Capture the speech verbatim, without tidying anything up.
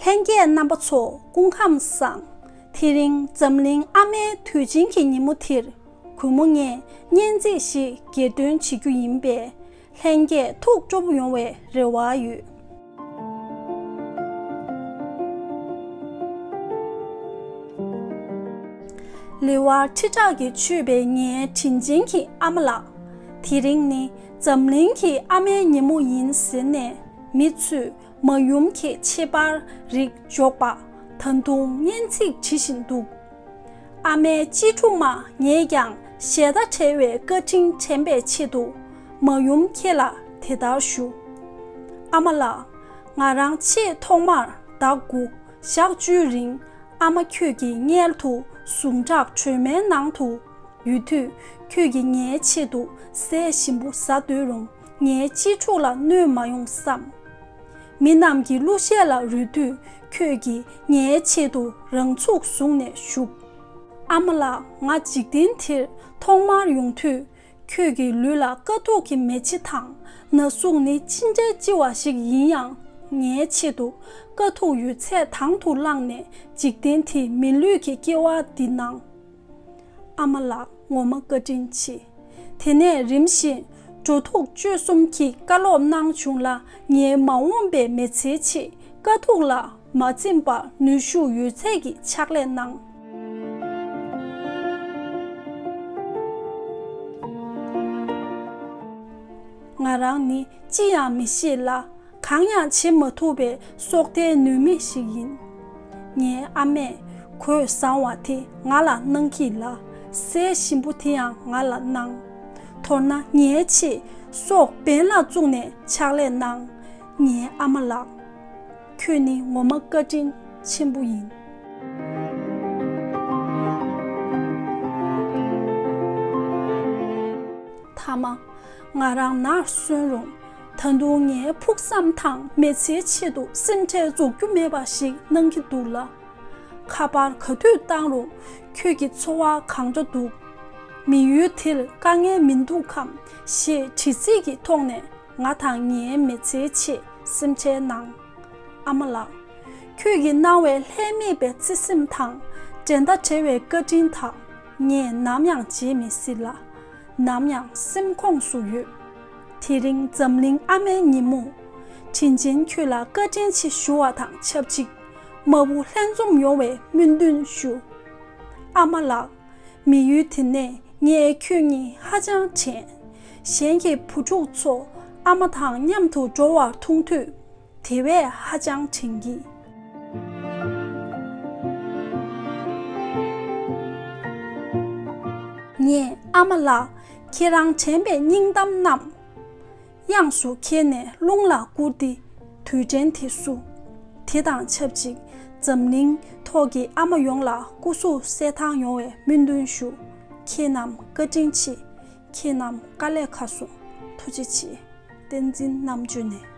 ལྷན་རྒྱས་རྣམ་པ་ཚོ་སྐུ་ཁམས་བཟང་། དེ་རིང་འཛམ་གླིང་ཨ་མའི་དུས་ཆེན་གྱི་ཉིན་མོ་དེར། གུས་མོ་ངས་སྙན་ཚིག་ཞིག་གྱེར་འདོན་བྱེད་རྒྱུ་ཡིན་པས། ལྷན་རྒྱས་ཐུགས་སྤྲོ་པོ་ཡོང་བའི་རེ་བ་ཡོད། ལེ་དབར་ཁྲི་ཕྲག་གིས་ཆོད་པའི་ངའི་དྲིན་ཅན་གྱི་ཨ་མ་ལགས། དེ་རིང་ནི་འཛམ་གླིང་གི་ཨ་མའི་ཉིན་མོ་ཡིན་ཟེར་ནས་མི་ཚོས་མ་ཡུམ་གྱི་ཆད་པར་རིགས་འཇོག་པ་ད་དུང་སྙན་ཚིག་བྲིས་བཞིན་འདུག་ཨ་མའི་གཅེས་ཕྲུག་མ་ངས་ཀྱང་ཞལ་ཏ་བྲལ་བའི་བཀའ་དྲིན་དྲན་པའི་ཆེད་དུ་མ་ཡུམ་ཁྱེད་ལ་དེ་ལྟར་ཞུ། ཨ་མ་ལགས། ང་རང་ཆེས་ཐོག་མར་ཟླ་དགུ་ཞག་བཅུའི་རིང་ཨ་མ་ཁྱོད་ཀྱི་མངལ་དུ་ཟུངས་ཁྲག་དྲོད་མའི་ནང་དུ་ཡོད་དུས། ཁྱོད་ཀྱིས་ངའི་ཆེད་དུ་ཟས་ཞིམ་པོ་ཟ་འདོད་རུང་ངའི་གཅེས་ཕྲུག་ལ་གནོད་མ་ཡོང་བསམ། མི་རྣམས་ཀྱི་གླུ་གཞས་ལ་རོལ་དུས་ཁྱོད་ཀྱིས་ངའི་ཆེད་དུ་རང་ཚུགས་བཟུང་ནས་བཞུགས། ཨ་མ་ལགས། ང་འཇིག་རྟེན་འདིར་ཐོག་མར་ཡོང་དུས་ཁྱོད་ཀྱི་ལུས་ལ་དཀའ་སྡུག་གི་མེ་ལྕེ་དང་ན་ཟུག་ནི་ཅི་འདྲའི་ལྕི་བ་ཞིག་ཡིན་ཡང་། ངའི་ཆེད་དུ་དཀའ་སྡུག་ཡོད་ཚད་དང་དུ་བླངས་ནས་འཇིག་རྟེན་འདིའི་མི་ལུས་ཀྱི་སྐྱེ་བ་འདི་གནང་། ཨ་མ་ལགས། ངོ་མ་བཀའ་དྲིན་ཆེ། དེ་ནས་རིམ་བཞིན་འགྲོ་འདུག་སྤྱོད་གསུམ་གྱི་བཀའ་སློབ་གནང་བྱུང་ལ། ངའི་མ་འོངས་པའི་མི་ཚེའི་ཆེད་དཀའ་སྡུག་ལ་མ་འཛེམས་པར་ནུས་ཤུགས་ཡོད་ཚད་ཀྱིས་ཕྱག་ལས་གནང་། ང་རང་ནི་ཅི་ཡང་མི་ཤེས་ལ། གང་ཡང་བྱེད་མ་ཐུབ་པའི་སྲོག་ལྡན་ནུས་མེད་ཞིག་ཡིན། ངའི་ཨ་མས་གོས་བཟང་བ་དེ་ང་ལ་གནང་གིས་ལ། ཟས་ཞིམ་པོ་དེ་ཡང་ང་ལ་གནང་། མདོར་ན་ངའི་ཆེད་སྲོག་འབེན་ལ་བཙུགས་ནས་ཕྱག་ལས་གནང་། ངའི་ཨ་མ་ལགས། ཁྱོད་ནི་ངོ་མ་བཀའ་དྲིན་ཆེན་པོ་ཡིན། མཐའ་མ། ང་རང་ནར་སོན་རུང་། ད་དུང་ངའི་ཕུགས་བསམ་དང་མི་ཚེའི་ཆེད་དུ་སེམས་ཁྲལ་རྫོགས་རྒྱུ་མེད་པ་ཞིག་གནང་གི་འདུག་ལ། ཁ་པར་ག་དུས་བཏང་རུང་ཁྱོད་ཀྱི་འཚོ་བ་གང་འདྲ་འདུག་མི་ཡུལ་དེར་དཀའ་ངལ་མི་འདུག་གམ་ཞེས་དྲི་ཚིག་གི་ཐོག་ནས་ང་དང་ངའི་མི་ཚེའི་ཆེད་སེམས་ཁྲལ་གནང་། ཨ་མ་ལགས། ཁྱོད་ཀྱིས་གནང་བའི་ལྷད་མེད་པའི་བརྩེ་སེམས་དང་འགྲན་ཟླ་བྲལ་བའི་བཀའ་དྲིན་དག་ངས་ནམ་ཡང་བརྗེད་མི་སྲིད་ལ། ནམ་ཡང་སེམས་ཁོངས་སུ་ཡོད། དེ་རིང་འཛམ་གླིང་ཨ་མའི་ཉིན་མོ། དྲིན་ཆེན་ཁྱོད་ལ་བཀའ་དྲིན་ཆེ་ཞུ་བ་དང་ཆབས་ཅིག་མ་བུ་ལྷན་འཛོམས་ཡོང་བའི་སྨོན་འདུན་ཞུ། ཨ་མ་ལགས། མི་ཡུལ་དེ་ནས་ངས་ཁྱོད་གཉིས་ཧ་ཅང་དྲན། གཞན་གྱི་བུ་ཕྲུག་ཚོ་ཨ་མ་དང་མཉམ་དུ་འགྲོ་བར་མཐོང་དུས། དེ་བས་ཧ་ཅང་དྲན་གྱིས། ངས་ཨ་མ་ལགས། ཁྱེད་རང་དྲན་པའི་སྙིང་གཏམ་རྣམས། དབྱངས་སུ་འཁྱེར་ནས་རླུང་ལ་བསྐུར་ཏེ་དུས་དྲན་དེ་བསུ། དེ་དང་ཆབས་ཅིག་འཛམ་གླིང་ཐོག་གི་ཨ་མ་ཡོངས་ལ་སྐུ་གཟུགས་གསལ་ཐང་ཡོང་བའི་སྨོན་འདུན་ཞུ། ཁྱེད་རྣམས་བཀའ་དྲིན་ཆེ། ཁྱེད་རྣམས་དཀའ་ལས་ཁག་སོང་། ཐུགས་རྗེ་ཆེ། བསྟན་འཛིན་རྣམ་དཔྱོད་ནས།